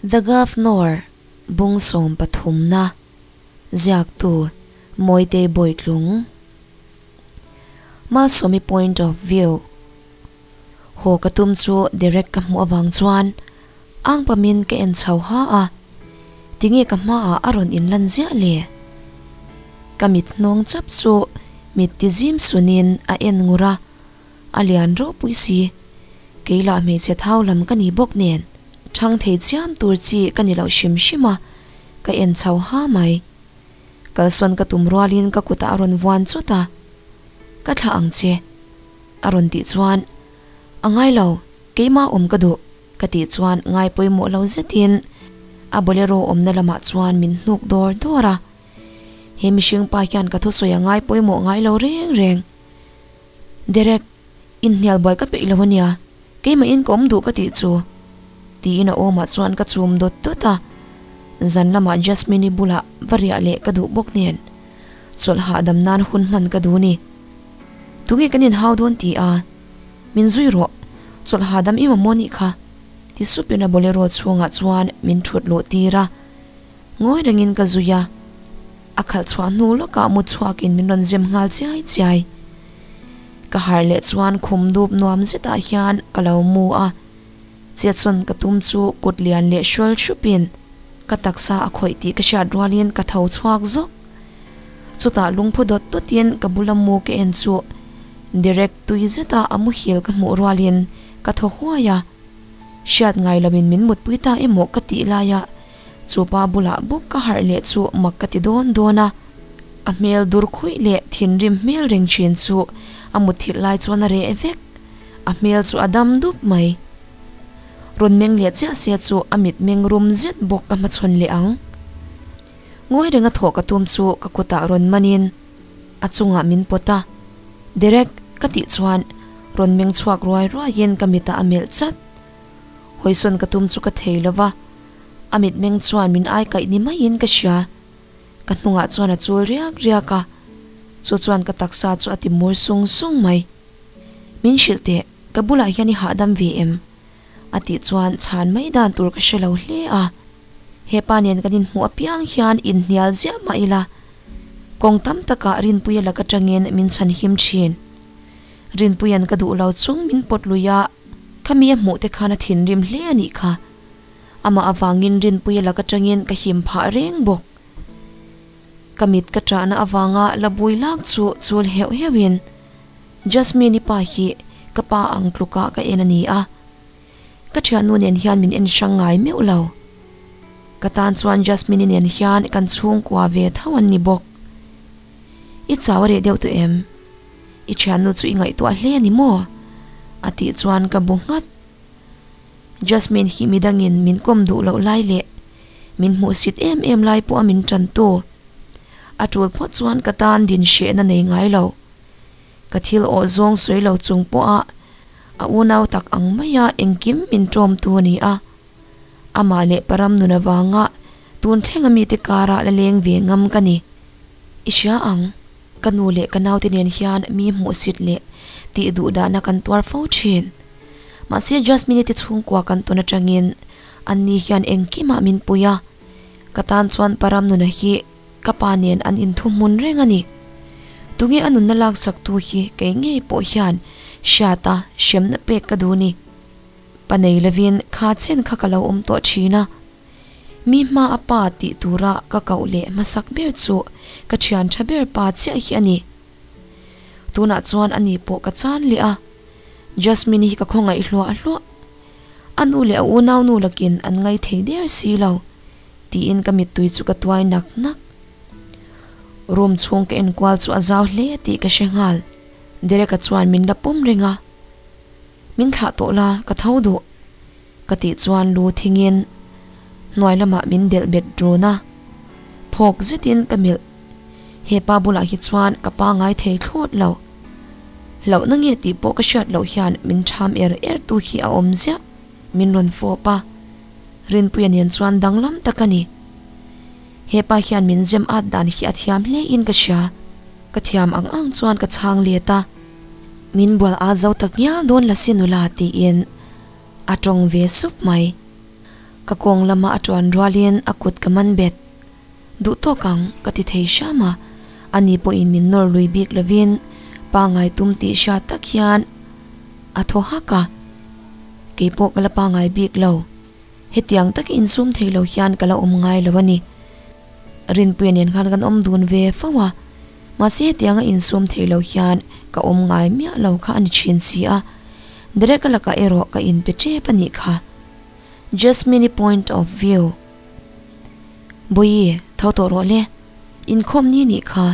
The Governor, Bung sawmpathumna, Ziaktu, Mawitei Bawitlung. Malsawmi point of view. Haw ka tum chu Derek ka hmuh avang chuan ang pamin ka en chho ha a, tinge ka hmaah a rawn inlan ziah le? Ka mit hnawng chap chu mit ti zim sunin a en ngur a, a lian ropui si. Kei lah hmeichhe thau lam ka ni bawk nen chhang thei chiam tur chi ka ni loh hrim hrim a, ka en chho ha mai. Kalsawn ka tum rualin ka kutah a rawn vuan chawt a, Ka thlah ang che a rawn tih chuan, A ngai lo, keimah awm ka duh ka tih chuan ngai pawimawh lo zetin a bolero awmna lamah chuan min hnuk dawr dawr a. He mihring pa hian ka thusawi a ngai pawimawh ngai lo reng reng. Derek, inhnial buai ka peih lo ania, keimahin ka awm duh ka tih chu. Tiin a awmah chuan ka chum dawt dawt a, zan lamah Jasmine-i bulah va riah leh ka duh bawk nen, chawlh hahdam nan hun hman ka duh ni. Tunge kan inhau dawn ti a, min zui rawh, chawlh hahdam i mamawh nih kha, ti supin a bolero chhungah chuan min thut luh tir a, ngawi rengin ka zui a. A khalh chhuah hnu lawkah mu chhuakin min rawn zem nghal chiai chiai. Ka harh leh chuan khum dup nuam zetah hian ka lo mu a, chetsawn ka tum chu kut lian leh hrual hrupin ka taksa a khawih tih ka hriat rualin ka tho chhuak zawk. Chutah lungphu dawt dawtin ka bula mu ka en chu direct tui zeta a muhil ka hmuh rualin ka thaw huai a, hriat ngai loin min mutpui ta emaw ka tih laia Chu pa bulah bawk ka harh leh chu mak ka ti dawn dawn a, a hmel dur khuih leh thinrim hmel reng thin chu a mutthilh lai chuan a reh vek, a hmel chu a dam dup mai. Rawn meng leh chiah se chu a mit meng rum zet bawk ka hmachhawn leh ang. Ngawi renga thawh ka tum chu ka kutah rawn manin a chungah min pawt a, Derek ka tih chuan rawn meng chhuak ruai ruaiin ka mitah a melh chat. Hawisawn ka tum chu ka thei lova. A mitmeng chuan min ai kaih ni maiin ka hria. Ka hnungah chuan a chul riak riak a, chu chuan ka taksa chu a ti mur sung sung mai. Min hrilh teh, ka bulah hian i hahdam ve em? A tih chuan chhan mai dan tur ka hre lo hle a. Hepa nen kan inhmuh apiang hian inhnial ziah mah ila, kawng tam takah Rinpuia lak atangin min chhan him thin. Rinpuia'n ka duh lo chung min pawt lui a, khami a hmuh te khan a thinrim hle a nih kha. Amah avangin Rinpuia lak atangin ka him phah reng bawk. Ka mit ka ṭahna avanga la bui lak chu chul heuh heuhin Jasmine-i pa hi ka pa ang tlukah ka en a ni a, ka ṭhiannu nen hian min en hrang ngai meuh lo. Ka tan chuan Jasmine-i nen hian kan chhungkua ve tho an ni bawk. I chau a reh deuh tawh em? I ṭhiannu chu i ngaihtuah hle a ni maw? A tih chuan ka bu nghat. Jasmine hi midangin min kawm duh loh lai leh min hmuhsit em em lai pawh a min tantu. A tul phawt chuan ka tan din hrehna nei ngai lo. Ka thil awh zawng sawi lo chung pawha a unau tak ang maia engkim min tawmtu a ni a. Amah leh param nun avanga tun thlenga mite karah la leng ve ngam ka ni. I hria ang, ka nu leh ka naute nen hian mi hmuhsit leh tih duh dahna kan tuar fo thin. Mahse Jasmine-i te chhungkua kan tawn atangin anni hian engkimah min pui a, ka tan chuan Param nuna hi ka pa nen an inthu hmun reng a ni. Tunge a nunna laksaktu hi kei ngei pawh hian hriat a hremna pek ka duh ni. Pa nei lovin kha chen kha ka lo awm tawh thin a, mi hma a pa tih tura ka koh leh hmasak ber chu ka thian tha ber pa chiah hi a ni. Tunah chuan ani pawh ka chan leh a, Jasmine hi ka khawngaih hluah hluah. A nu leh a unau nu lakin an ngai thei der si lo, tiin ka mittui chu ka tuai nak nak. Room chhung ka enkual chu a zau hle tih ka hre nghal. Derek-a chuan min la pawm reng a, Min thlah tawh la, ka tho duh, ka tih chuan lu thingin hnuai lamah min delh bet run a, phawk zetin ka melh. Hepa bulah hi chuan ka pangai thei thlawt lo. Hlauhna nge tih pawh ka hriat loh hian min ṭham er er tu hi a awm ziah, min rawn fawp a. Rinpuia nen chuan danglam tak a ni. Hepa hian min zem at dan hi a thiam hle in ka hria. Ka thiam ang ang chuan ka chhang let a. Min bual a zo tak ngial dawn la si nula tiin a tawng ve sup mai. Ka kawng lama a tuan rualin a kut ka man bet. Duh tawk ang ka ti thei hram a, ani pawhin min nawr lui bik lovin pangngai tum tih hriat tak hian a thaw hak a, keipawh ka la pangngai bik lo. Hetiang taka insum thei lo hian ka la awm ngai lo a ni. Rinpuia nen khan kan awm dun ve fo a, mahse hetianga insum thei lo hian ka awm ngai miah lo kha a ni thin si a, Derek-a lakah erawh ka inpe tep a nih kha. Jasmine-i point of view. Bawihi, tho tawh rawh le, inkhawm ni nih kha.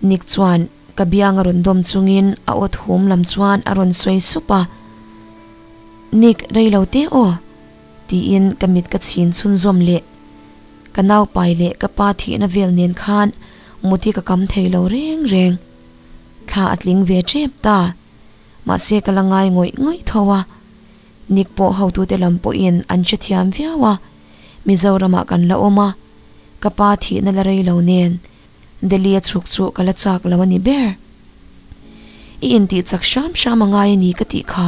Nick chuan ka biang a rawn dawm chungin a aw thum lam chuan a rawn sawi sup a. Nick, rei lo te aw? tiin ka mit ka chhin chhunzawm leh. Ka naupai leh ka pa thihna vel nen khan mut hi ka kam thei lo reng reng. Thla a tling ve tep ta. Mahse ka la ngai ngawih ngawih tho a. Nick pawh hotute lam pawhin an hrethiam viau a. Mizoramah kan la awm a, ka pa thihna la rei lo nen Delhi a chhuk chu ka la chak lo a ni ber. I intih chak hram hram a ngai a ni ka tih kha.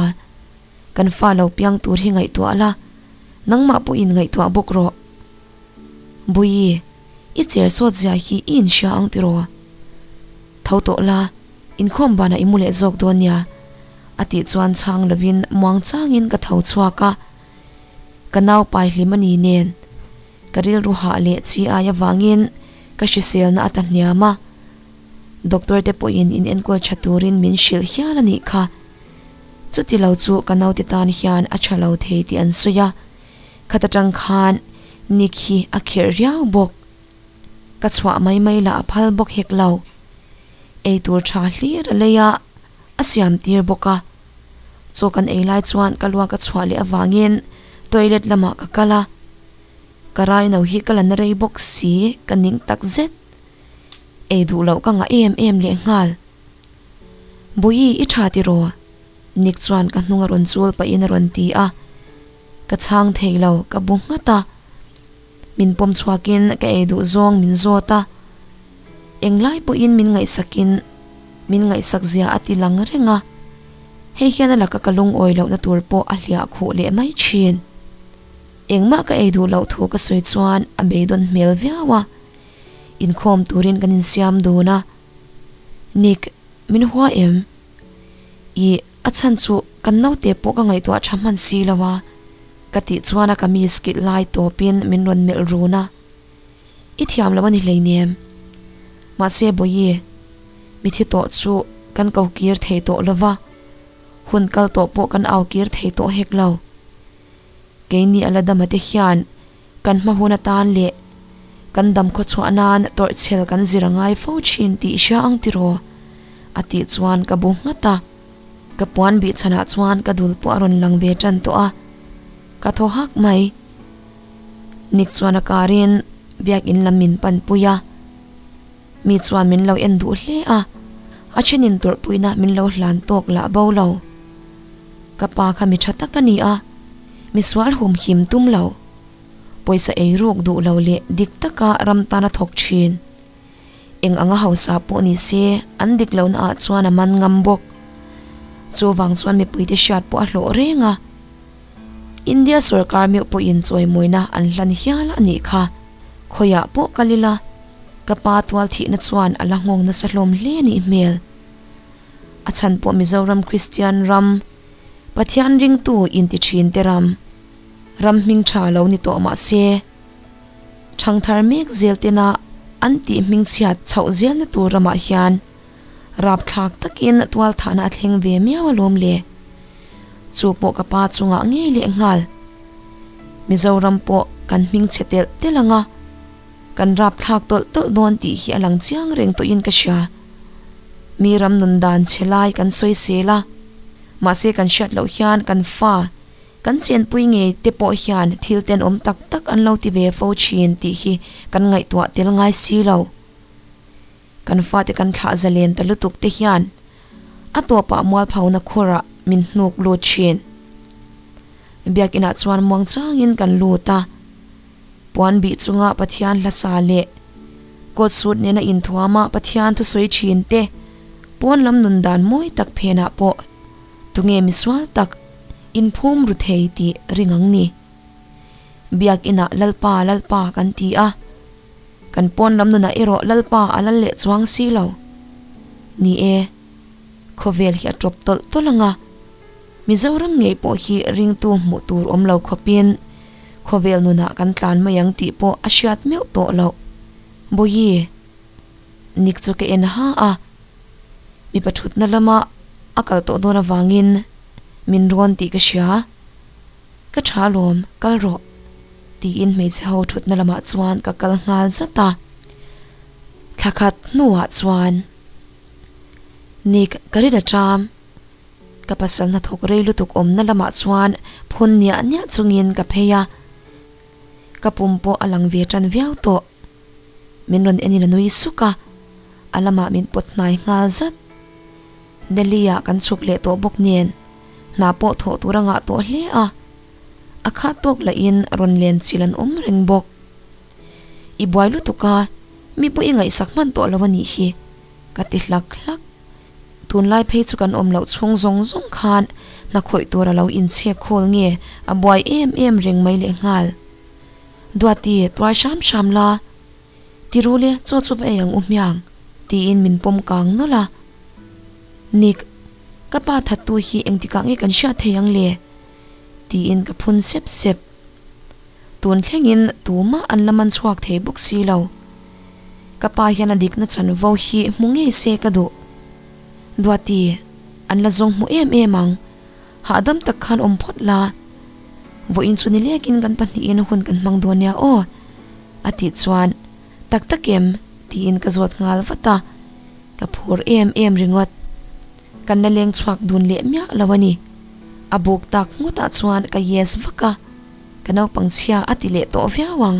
Kan fa lo piang tur hi ngaihtuah la, nangmah pawhin ngaihtuah bawk rawh. Bawihi, i cher sawt zia hi i inhria ang tiraw? Tho tawh la, inkhawm banah i mu leh zawk dawn nia, a tih chuan chhang lovin muang changin ka tho chhuak a. Ka nau pai hlim a ni nen, ka rilru hah leh chi ai avangin ka hriselna a ta hniam a. Doctor te pawhin in enkawl tha turin min hrilh hial a nih kha. Chuti lo chu ka naute tan hian a tha lo thei tih an sawi a, khat atang khan Nick hi a khirh riau bawk. Ka chhuah mai mai lah a phal bawk hek lo. Eitur tha hlir a lei a, a siam tir bawk a. Chaw kan ei lai chuan ka luak a chhuah leh avangin toilet lamah ka kal a, ka raino hi ka la na rei bawk si ka ning tak zet. Ei duh loh ka ngah em em leh nghal. Bawihi i tha tiraw? Nick chuan ka hnung a rawn chul pahin a rawn ti a, ka chhang thei lo ka bu nghat a. Min pawm chhuakin ka ei duh zawng min zawt a, englai pawhin min ngaihsakin min ngaihsak zia a ti lang reng a, hei hian a laka ka lungawi lohna tur pawh a hliah khuh leh mai thin. Engmah ka ei duh loh thu ka sawi chuan a beidawn hmel viau a, inkhawm turin kan insiam dun a, Nick, min hua em? Ih, a chhan chu kan naute pawh ka ngaihtuah tha hman si lo a. Ka tih chuan a kamis kilh lai tawpin min rawn melh run a, I thiam lo a ni hleinem. Mahse Bawihi, mithi tawh chu kan ko kir thei tawh lo va, hun kal tawh pawh kan au kir thei tawh hek lo. Keini a la dama te hian kan hma hun atan leh kan dam khawchhuah nan tawrhchhel kan zir a ngai fo thin tih hria ang tiraw? A tih chuan ka bu nghat a. Ka puan bih chhanah chuan ka dul pawh a rawn lang ve tan tawh a, ka thaw hak mai. Nick chuan a karin biakin lam min pan pui a, mi chuan min lo en duh hle a, a thenin tawrhpuina min lo hlan tawk lah bo lo. Ka pa kha mi tha tak a ni a, misual humhim tum lo, pawisa eiruk duh lo leh dik taka ram tana thawk thin. Eng anga hausa pawh ni se an dik lohna ah chuan a man ngam bawk. Chuvang chuan mipuite hriat pawh a hlawh reng a. India sorkar meuh pawhin chawimawina an hlan hial a nih kha. Khawiah pawh kal ila, ka pa tual thihna chuan a la nghawng nasa hlawm hle a nih hmel. A chhan pawh Mizoram Kristian ram, Pathian ringtu inti thin te ram, ram hming tha lo ni tawh mah se, Thangthar mek zel tena an tih hmingchhiat chhoh zelna tur ramah hian rapthlak takin tualthahna a thleng ve miau alawm le. Chu pawh ka pa chungah ngei leh nghal. Mizoram pawh kan hmingchhe telh telh ang a, kan rapthlak tawlh tawlh dawn tih hi a lang chiang reng tawhin ka hria. Mi ram nun dan chhe lai kan sawi sel a, mahse kan hriat loh hian kan fa, Kan chenpui ngei te pawh hian thil tenawm tak tak an lo ti ve fo thin tih hi kan ngaihtuah tel ngai si lo. Kan fate kan thlah zalen ta lutuk te hian a tawpah mualphona khurah min hnuk lut thin. Biakinah chuan muang changin kan lut a, puan bih chunga Pathian hlasa leh coat suit nena inthuama Pathian thusawi thin te pawn lam nun dan mawi tak phenah pawh Tunge misual tak inphum ru thei tih ring ang ni. Biakinah Lalpa Lalpa kan ti a, kan pawn lam nunah erawh Lalpa a lal leh chuang si lo. Ni e, khawvel hi a tawp tawlh tawlh ang a, Mizoram ngei pawh hi ringtu hmuh tur awm lo khawpin khawvel nunah kan tlan mai ang tih pawh a hriat meuh tawh loh. Bawihi, Nick chu ka en ha a, mipa thutna lama a kal tawh dawn avangin min rawn tih ka hria. Ka tha alawm, kal rawh, tiin hmeichhe ho thutna lamah chuan ka kal nghal zat a. Thla khat hnuah chuan Nick ka rin a ṭam. Ka pasal hnathawk rei lutuk awmna lamah chuan phun niah niah chungin ka phei a, ka pum pawh a lang ve ṭan viau tawh. Min rawn enin a nui suk a, a lamah min pawt hnai nghal zat. Delhi-ah kan chhuk leh tawh bawk nen hna pawh thawh tur a ngah tawh hle a, a khat tawk lahin rawn len chil an awm reng bawk. I buai lutuk a, mi pawh i ngaihsak hman tawh lo a nih hi, ka ti hlak hlak. Tunlai phei chu kan awm loh chhung zawng zawng khan hna khawih tur a lo inchhek khawl nge a buai em em reng mai lehnghal. Duati, tuar hram hram la, ti rule chaw chu va ei ang u hmiang, tiin min pawm kang nawlh a. Nick, ka pa thattu hi engtikah nge kan hriat thei ang le? tiin ka phun sep sep. Tun thlengin tumah an la man chhuak thei bawk si lo. Ka pa hian a dikna chanvo hi hmu ngei se ka duh. Duati, an la zawng hmu em em ang. Hahdam tak khan awm phawt la. Vawiin chu ni lekin kan pahnihin hun kan hmang dawn nia aw, a tih chuan tak tak em? tiin ka zawt nghal vat a, ka phur em em ringawt. Kan la leng chhuak dun leh miah lo a ni. A buk tak ngawtah chuan ka yes vak a, ka naupang chhia a ti leh tawh viau ang.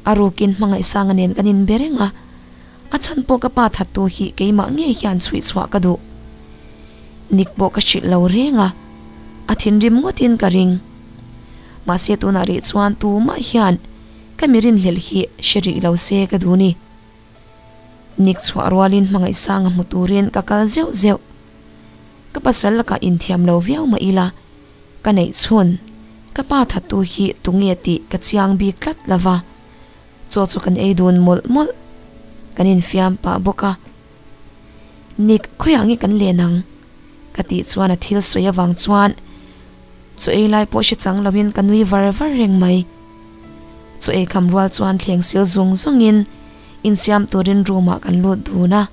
A rukin hmangaihsanga nen kan inbe reng a, a chhan pawh ka pa thattu hi keimah ngei hian chhuih chhuah ka duh. Nick pawh ka hrilh lo reng a, a thinrim ngawtin ka ring. Mahse tunah rih chuan tumah hian ka mi rinhlelh hi hre rih lo se ka duh ni. Nick chhuah rualin hmangaihsanga hmu turin ka kal zeuh zeuh. Ka pasal lakah inthiam lo viau mah ila, Ka neih chhun, ka pa thattu hi tunge tih ka chiang bik tlat lo va, chaw chu kan ei dun mawlh mawlh, kan infiam pah bawk a. Nick, khawiah nge kan len ang? Ka tih chuan a thil sawi avang chuan chaw ei lai pawh hre chang loin ka nui var var reng mai. Chaw ei kham rual chuan thleng sil zung zungin insiam turin room ah kan lut dun a,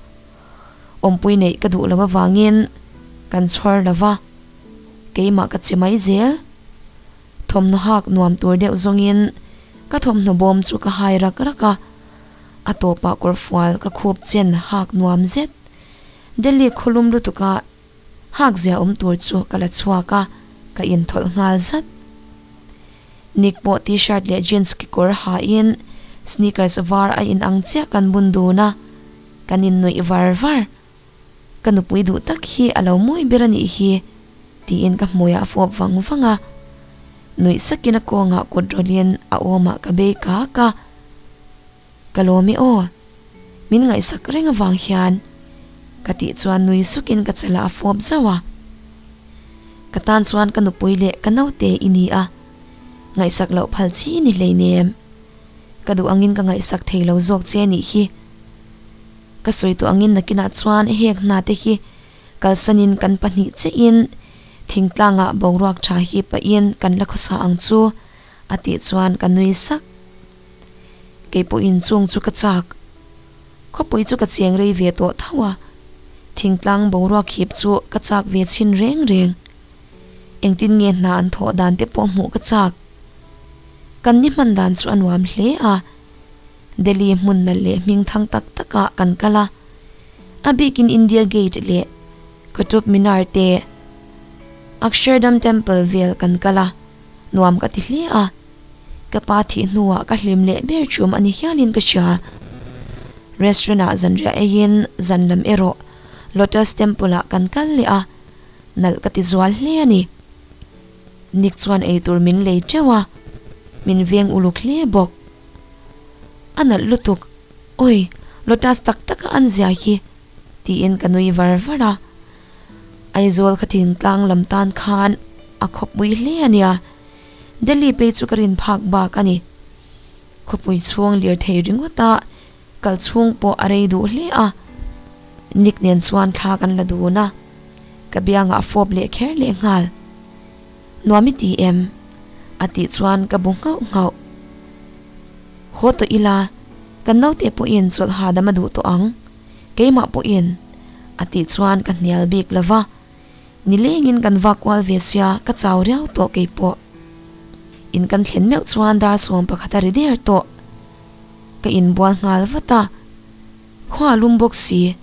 awmpui neih ka duh lo avangin kan chhuar lo va. Keimah ka che mai zel. Thawmhnaw hak nuam tur deuh zawngin ka thawmhnaw bawm chu ka hai rak rak a, a tawpah kawrfual ka khup chen hak nuam zet. Delhi khawlum lutuka hak zia awm tur chu ka la chhuak a, ka inthawlh nghal zat. Nick pawh t-shirt leh jeans kekawr hain sneakers var a inang chiah kan bun dun a, kan innuih var var. Ka nupui duh tak hi a lo mawi ber a nih hi, tiin ka hmuiah a fawp vang vang a. Nuih sakin a kawngah kut rawlhin a awmah ka bei kak a. Ka lawm e aw, min ngaihsak reng avang hian, ka tih chuan nui sukin ka chalah a fawp zauh a. Ka tan chuan ka nupui leh ka naute i ni a, ngaihsak loh phal chi i ni hleinem. Ka duh angin ka ngaihsak thei lo zawk che a nih hi. Ka sawi tawh angin nakinah chuan heng hna te hi kalsanin kan pahnih chiahin thingtlangah boruak tha hi pahin kan la khawsa ang chu a tih chuan ka nui sak. Kei pawhin chung chu ka chak. Khawpui chu ka cheng rei ve tawh tho a, thingtlang boruak hip chu ka chak ve chhin reng reng. Engtin nge hna an thawh dan te pawh hmuh ka chak. Kan ni hman dan chu a nuam hle a. Delhi hmun nalh leh hming thang tak takah kan kal a, a bikin India Gate leh Qutub Minar te, Akshardham Temple vel kan kal a, nuam ka ti hle a. Ka pa thih hnuah ka hlim leh ber chum a ni hialin ka hria. Restaurant ah zanriah eiin zan lam erawh Lotus Temple ah kan kal leh a, nalh ka ti zual hle a ni. Nick chuan eitur min lei teuh a, min veng uluk hle bawk. A nalh lutuk, Awi, Lotus tak taka an zia hi, tiin ka nui var var a. Aizawl kha thingtlang lam tan khan a khawpui hle a nia. Delhi phei chu ka rin phak bak a ni. Khawpui chhung lirthei ringawt a kal chhung pawh a rei duh hle a. Nick nen chuan thla kan la dun a, ka biangah a fawp leh kher leh nghal. Nuam i ti em? A tih chuan ka bu nghauh nghauh. Haw tawh ila, kan naute pawhin chawlh hahdam a duh tawh ang, keimah pawhin a tih chuan ka hnial bik lo va. Nilengin kan vak kual ve sia ka chau riau tawh keipawh. In kan thlen meuh chuan dar 11 a ri der tawh. Ka inbual nghal vat a, khua a lum bawk si.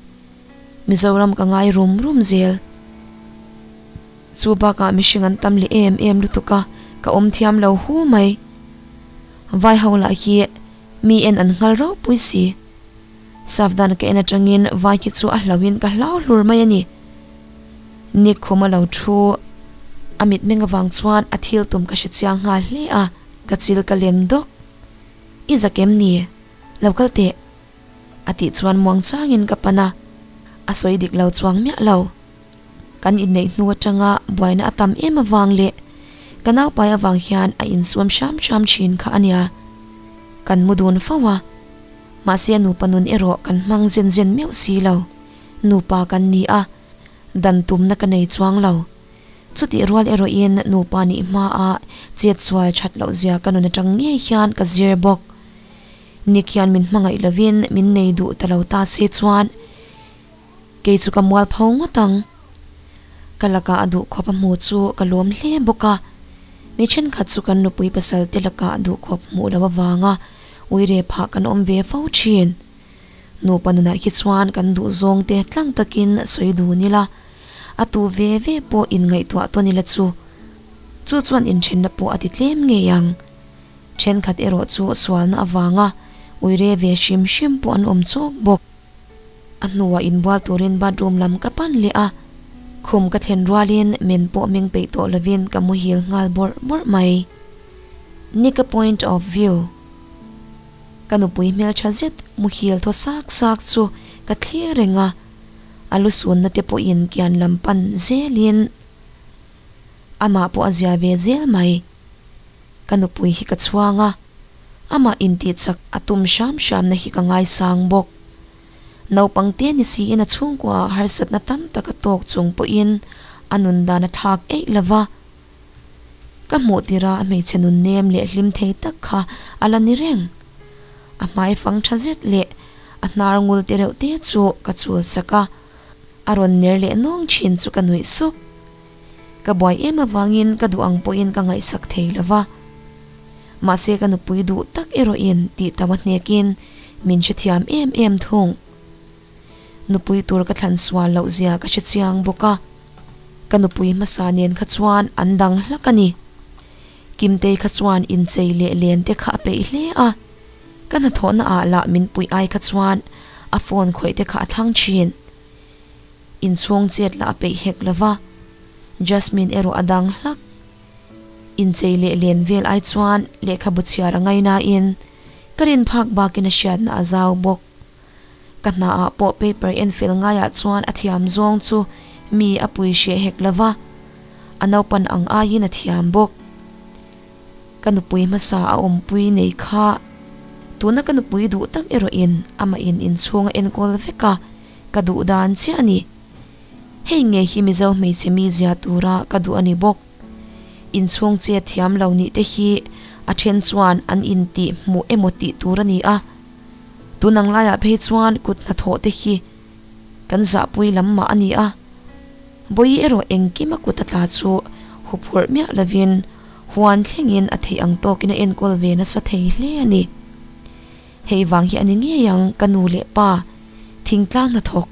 Mizoram ka ngai rum rum zel. Chu bakah mihring an tam leh em em lutuk a, ka awm thiam lo hu mai. Vai ho lah hi mi en an nghal ropui si. Savdan ka en atangin vai khi chu a hlauhin ka hlau hlur mai a ni. Nikhum a lo thu a mitmeng avang chuan a thil tum ka hre chiang nghal hle a, ka chil ka lem dawk. I zak em ni? Lo kal teh. A tih chuan muang changin ka pan a, a sawi dik lo chuang miah lo. Kan inneih hnu atanga buaina a tam em avang leh ka naupai avang hian a insuam hram hram thin kha a nia. Kan mu dun fo a, mahse nupa nun erawh kan hmang zen zen meuh si lo. Nupa kan ni a, dan tumna ka nei chuang lo. Chutih rual erawhin nupa nih hmaa chet sual that loh zia ka nun atang ngei hian ka zir bawk. Nick hian min hmangaih lovin min nei duh ta lo ta se chuan Kei chu ka mual pho ngawt ang. Ka lakah a duhkhawp a hmu chu ka lawm hle bawk a. Mi thenkhat chu kan nupui pasal te lakah duhkhawp hmuh loh avanga uire phah kan awm ve fo thin. Nupa nunah khi chuan kan duhzawng te tlang takin sawi dun ila, a tu ve ve pawh inngaihtuah tawn ila chu. Chu chuan inthenna pawh a ti tlem ngei ang. Thenkhat erawh chu sualna avanga uire ve hrim hrim pawh an awm chawk bawk. A hnuah inbual turin bathroom lam ka pan leh a, khum ka thlen rualin men pawh meng peih tawh lovin ka muhil nghal bawrh bawrh mai. Nika point of view. Ka nupui hmeltha zet muhil thaw sak sak chu ka thlir reng a, a lu sunna te pawhin kian lam pan zelin amah pawh a zia ve zel mai. Ka nupui hi ka chhuang a. Amah intihchak a tum hram hramna hi ka ngaisang bawk. Naupang te ni siin a chhungkuaah harsatna tam tak a tawk chung pawhin a nun dan a thlak eih lo va. Ka hmuh tirha a hmeichhe nun nem leh hlim thei tak kha a la ni reng. A hmai fang tha zet leh a hnar ngul te reuh te chu ka chul sak a, a rawn ner leh nawng thin chu ka nuih suk. Ka buai em avangin ka duh ang pawhin ka ngaihsak thei lo va. Mahse ka nupui duh tak erawhin tih tau a hnekin min hrethiam em em thung. Nupui tur ka thlan sual loh zia ka hre chiang bawk a, ka nupui hmasa nen kha chuan an dang hlak a ni. Kimtei kha chuan inchei leh len te kha a peih hle a, ka hnathawhna ah lah min puih ai kha chuan a phone khawih te kha a thlang thin. Inchhung chet lah a peih hek lo va, Jasmine erawh a dang hlak. Inchei leh len vel ai chuan lehkhabu chhiar a ngai nain ka rin phak bakin a hriatna a zau bawk. Ka hnaah pawh paper en fel ngaiah chuan a thiam zawng chu mi a pui hreh hek lo va, a naupan ang aiin a thiam bawk. Ka nupui hmasa a awmpui nei kha tuna ka nupui duh tak erawhin amahin inchhung a enkawl vek a, ka duh dan chiah a ni. Hei ngei hi Mizo hmeichhe mizia tura ka duh a ni bawk. Inchhung che thiam lo nih te hi a then chuan an intih hmuh emaw tih tur a ni a. Tun ang laiah phei chuan kut hnathawh te hi kan zahpui lam mah a ni a. Bawi erawh engkim a kut a tla chu huphurh miah lovin huan thlengin a theih ang tawkin a enkawl ve nasa thei hle a ni. Hei vang hi a ni ngei ang ka nu leh pa thingtlang hnathawk.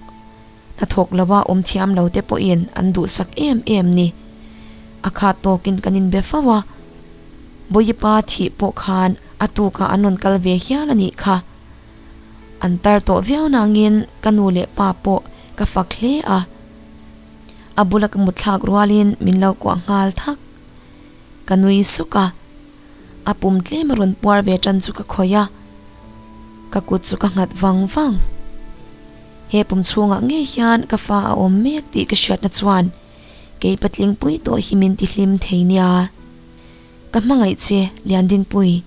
Hnathawk lova awm thiam lo te pawhin an duhsak em em ni. A khat tawkin kan inbe fo a, Bawipa thih pawh khan a tukah an rawn kal ve hial a nih kha. An tar tawh viau nangin ka nu leh pa pawh ka fak hle a. A bula ka mutthlak rualin min lo kuah nghal thak. Ka nui suk a, a pum tlem a rawn puar ve tan chu ka khawih a, ka kut chu ka nghat vang vang. He pum chhungah ngei hian ka fa a awm mek tih ka hriatna chuan kei patling pui tawh hi min ti hlim thei nia. Ka hmangaih che Liandingpui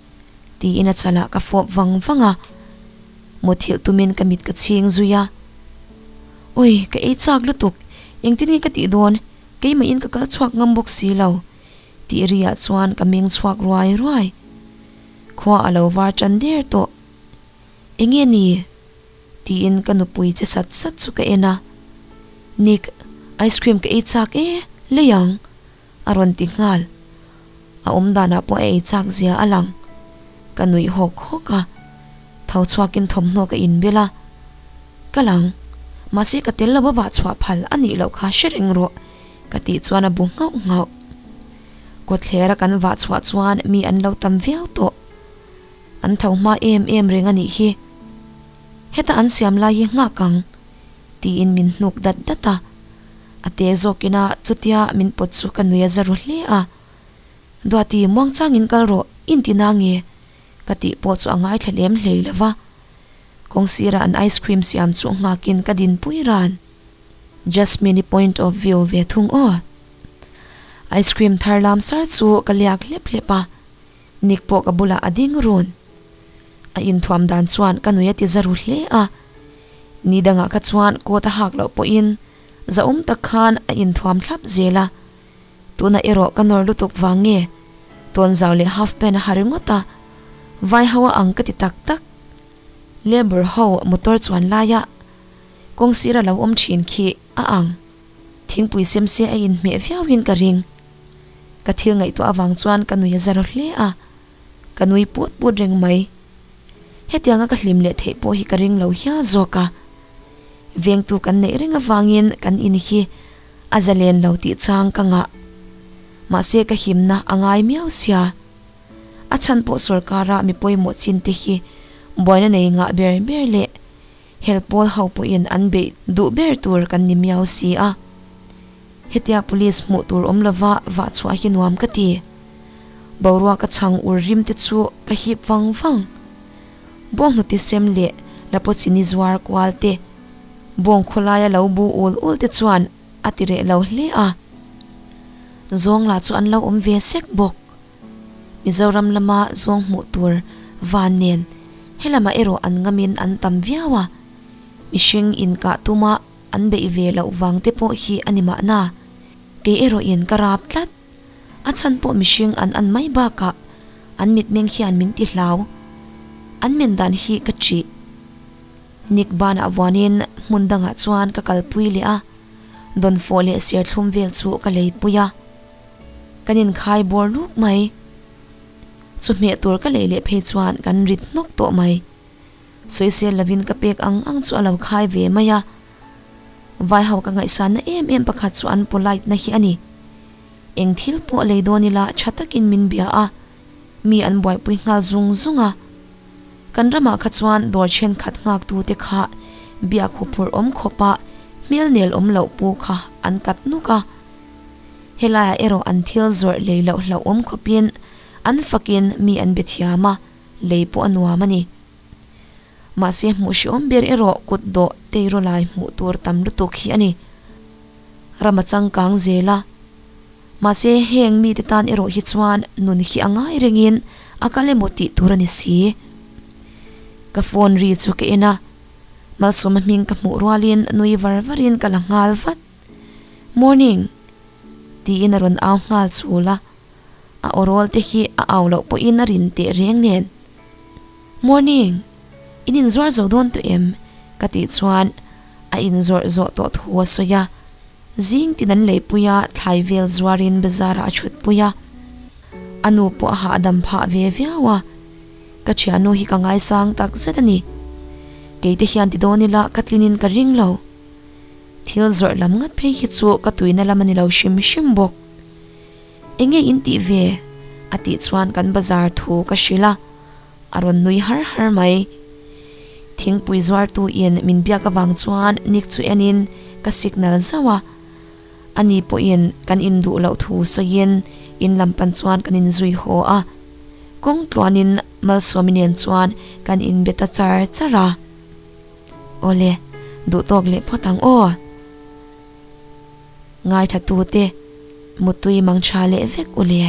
tiin a chalah ka fawp vang vang a, muthilh tumin ka mit ka chhing zui a. Oi, ka ei chak lutuk, engtin nge ka tih dawn, keimah in ka kal chhuak ngam bawk si lo tih riah chuan ka meng chhuak ruai ruai. Khua a lo var tan der tawh. Enge ni? Tiin ka nupui che sat sat chu ka en a. Nick, ice cream ka ei chak e, lei ang. A rawn ti nghal. A awm danah pawh a ei chak zia a lang. Ka nuih hawk hawk a. Tho chhuakin thawmhnaw ka inbel a. Ka lang. Mahse ka tel lo a vah chhuah phal a nih loh kha hre reng rawh ka tih chuan a bu nghauh nghauh. Kawthlera kan vah chhuah chuan mi an lo tam viau tawh. An tho hma em em reng a nih hi. Heta an siam lai hi nghak ang tiin min hnuk dat dat a. A te zawkina chutia min pawt chu ka nui a za ru hle a. Duati muangchangin kal rawh inti na nge? Ka tih pawh chu a ngaithla lem hlei lo va. Kawng sirah an ice cream siam chu nghakin ka dinpui ran. Jasmine-i point of view ve thung aw. Ice cream thar lam sar chu ka liak hlep hlep a. Nick pawh ka bulah a ding run. A inthuam dan chuan ka nui a ti za ru hle a. Ni dangah kha chuan coat a hak loh pawhin zahawm tak khan a inthuam thlap zel a. Tunah erawh ka nawr lutuk vang nge tawnzau leh half pant a ha ringawt a, vai ho a ang ka ti tak tak. Labour ho motor chuan laia kawng sira lo awm thin khi a ang. Thingpui sem se a inhmeh viauin ka ring. Ka thil ngaihtuah avang chuan ka nui a za ro hle a, ka nui put put reng mai. Hetianga ka hlim leh theih pawh hi ka ring lo hial zawk a. Vengtu kan neih reng avangin kan in hi a zalen lo tih chang ka ngah. Mahse ka himna a ngai miau sia. A chhan pawh sorkara mi pawimawh chin te hi buaina nei ngah ber ber leh hel pawl ho pawhin an beih duh ber tur kan ni miau si a. Hetia police hmuh tur awm lova vah chhuah hi nuam ka ti. Boruak a chhang ur rim te chu ka hip vang vang. Bawnghnute sem leh Lapochini zuar kual te, bawng khawlaia lo bu ul ul te chuan a ti reh lo hle a. Zawng lah chu an lo awm ve sek bawk. Mizoram lama zawng hmuh tur van nen helamah erawh an ngamin an tam viau a. Mihring inkah tuma an beih ve loh vang te pawh hi a ni mahna. Kei erawhin ka rap tlat. A chhan pawh mihring an an mai bakah an mitmeng hian min ti hlau. An men dan hi ka ṭih. Nick banah vuanin hmun dangah chuan ka kalpui leh a, dawnfawh leh serthlum vel chu ka leipui a. Kan inkhai bawr luk mai. Chawhmeh tur ka lei leh phei chuan kan rit hnawk tawh mai. Sawisel lovin ka pek ang ang chu a lo khai ve mai a. Vai ho ka ngaihsanna em em pakhat chu an polite na hi a ni. Eng thil pawh lei dawn ila tha takin min bia a, mi an buaipui nghal zung zung a. Kan ramah kha chuan dawr thenkhat nghaktu te kha biak huphurh awm khawpa hmel nel awm loh pu kha an kat nuk a. Helaiah erawh an thil zawrh lei loh hlauhawm khawpin an fakin mi an be thiam a, lei pawh a nuam a ni. Mahse hmuh hriawm ber erawh kut dawh teiraw lai hmuh tur tam lutuk hi a ni. Ram a changkang zel a. Mahse heng mite tan erawh hi chuan nun hi a ngai rengin a kal emaw tih tur a ni si. Ka phone ri chu ka en a, Malsawma hming ka hmuh rualin nui var varin ka la nghal vat. Morning! tiin a rawn au nghal chul a. A awrawl te hi a au loh pawhin a rin teh reng nen. Morning! In inzuar zo dawn tawh em? ka tih chuan a inzawrh zawh tawh thu a sawi a. Zing tin an leipui a, thlai vel zuarin bazar ah a chhutpui a. A nu pawh a hahdam phah ve viau a. Ka thiannu hi ka ngaisang tak zet a ni. Keite hian ti dawn ila ka tlinin ka ring lo. Thil zawrh lam ngat phei hi chu ka tuina lam a ni lo hrim hrim bawk. Enge in tih ve? a tih chuan kan bazar thu ka hrilh a, a rawn nui har har mai. Thingpui zuartu in min biak avang chuan Nick chu enin ka signal zauh a, ani pawhin kan induh loh thu sawiin in lam pan chuan kan inzui haw a, kawng tluanin Malsawmi nen chuan kan inbe ta char char a. Awle, duhtawk leh phawt ang aw. Ngaithlatute, mutui mangtha leh vek u le.